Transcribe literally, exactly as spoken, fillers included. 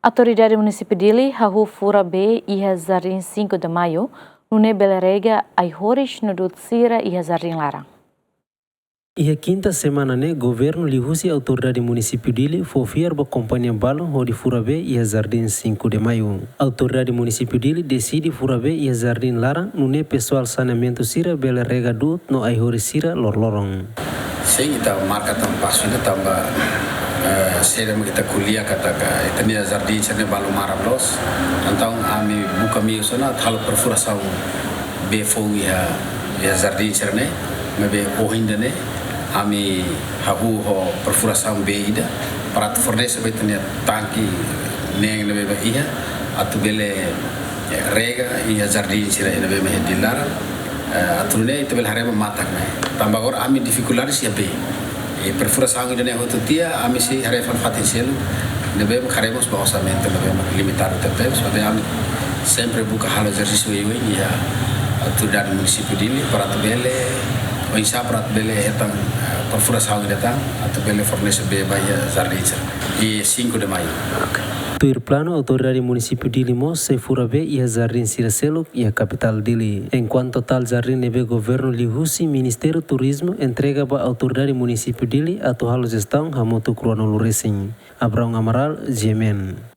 Autoridade Munisípiu Dili hahú fura bee iha Jardín Cinco de Maio, nune'e bele rega ai-horis no du'ut sira iha jardín laran. Iha kinta semana ne'e, governu liuhusi Autoridade Munisípiu Dili fó fiar ba kompañia balun hodi fura bee iha Jardín Cinco de Maio. Autoridade Munisípiu Dili deside fura bee iha jardín laran, nune'e pesoál saneamentu sira bele rega du'ut no ai-horis sira loroloron. Sin, ita marka tan pasu ida tanba, eh, saida mak ita ko'alia katak ita-nia jardín sira-ne'e balu maran loos. Entaun ami buka meius ona atu halo perfurasaun bee foun iha, iha jardín sira-ne'e, maibé ohin ida-ne'e ami hahú ho perfurasaun bee ida para atu fornese ba ita-nia tanke neen ne'ebé mak iha, atu bele, eh, rega iha jardín sira ne'ebé mak iha Dili laran, eh, atu nune'e ita bele haree ba matak ne'e. Tanba agora ami difikuldade sei iha bee. I perfurasaun ida-ne'e hotu tiha, ami sei haree fali fatin seluk, ne'ebé mak haree mós ba orsamentu ne'ebé mak limitadu tebes, maibé ami sempre buka halo ezersísiu oioin iha Autoridade Munisípiu Dili para atu bele, oinsá para atu bele hetan, eh, perfurasaun ida tan, atu bele fornese bee ba iha jardín sira. Iha Cinco de Maio. Tuir planu, Autoridade Munisípiu Dili mós sei fura bee iha jardín sira seluk iha kapitál Dili. Enkuantu totál jardín ne'ebé governu liuhusi Ministériu Turizmu entrega ba Autoridade Munisípiu Dili atu halo jestaun hamutuk ruanulu resin. Abraão Amaral, G M N.